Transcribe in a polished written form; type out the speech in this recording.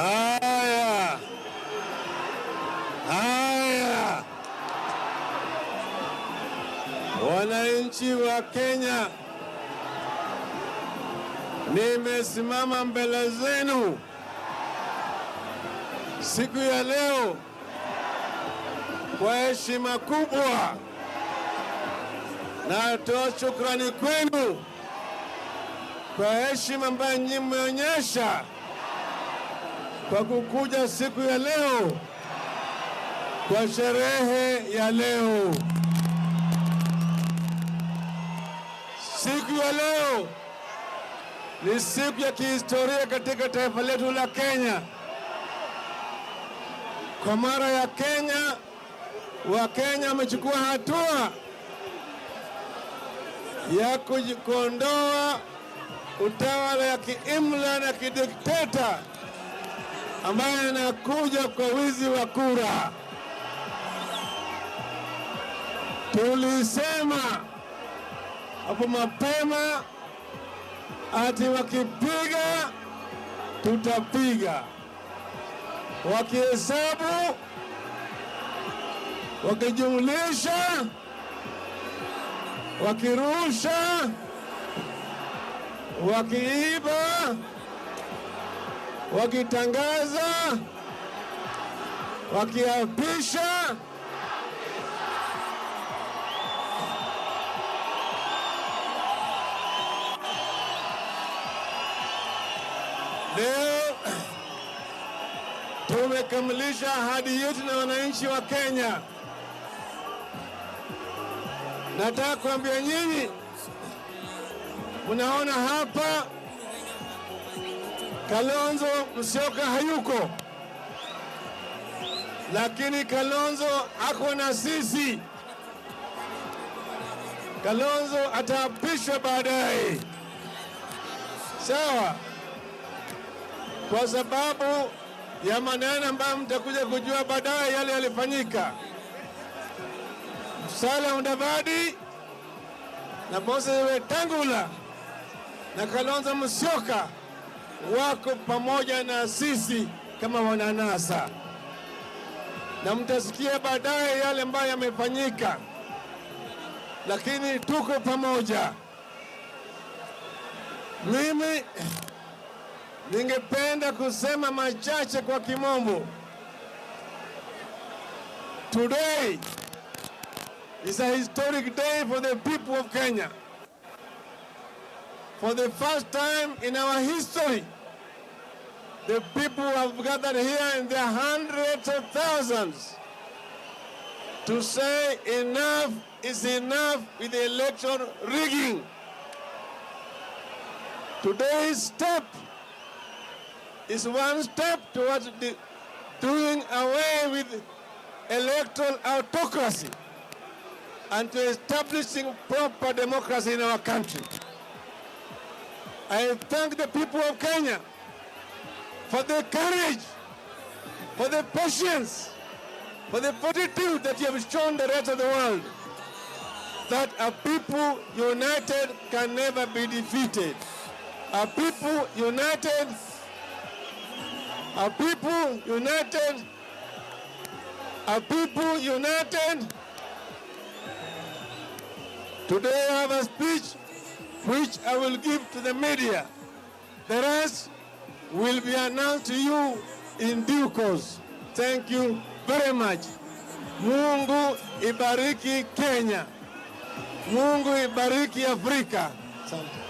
Haya, haya, wananchi wa Kenya, nimesimama mbele zenu siku ya leo kwa heshima kubwa. Natoa shukrani kwenu kwa heshima ambayo nyinyi mmeonyesha kwa kukuja siku ya leo kwa sherehe ya leo. Siku ya leo ni siku ya kihistoria katika taifa letu la Kenya. Kwa mara ya Kenya, Wakenya wamechukua hatua ya kuondoa utawala ya kiimla na kidikteta ambayo inakuja kwa wizi wa kura. Tulisema hapo mapema ati wakipiga tutapiga, wakihesabu, wakijumlisha, wakirusha, wakiiba, wakitangaza, wakiapisha. Leo tumekamilisha ahadi yetu na wananchi wa Kenya. Nataka kuambia nyinyi, mnaona hapa Kalonzo Musyoka hayuko, lakini Kalonzo ako na sisi. Kalonzo ataapishwa baadaye, sawa? Kwa sababu ya maneno ambayo mtakuja kujua baadaye yale yalifanyika. Musalia Mudavadi na Moses Wetangula na Kalonzo Musyoka wako pamoja na sisi kama wananasa, na mtasikia baadaye yale ambayo yamefanyika, lakini tuko pamoja. Mimi ningependa kusema machache kwa kimombo. Today is a historic day for the people of Kenya. For the first time in our history, the people have gathered here in their hundreds of thousands to say enough is enough with the election rigging. Today's step is one step towards doing away with electoral autocracy and to establishing proper democracy in our country. I thank the people of Kenya for the courage, for the patience, for the fortitude that you have shown the rest of the world that a people united can never be defeated. A people united, a people united, a people united. Today I have a speech which I will give to the media. The rest will be announced to you in due course. Thank you very much. Mungu ibariki Kenya. Mungu ibariki Afrika. Asante.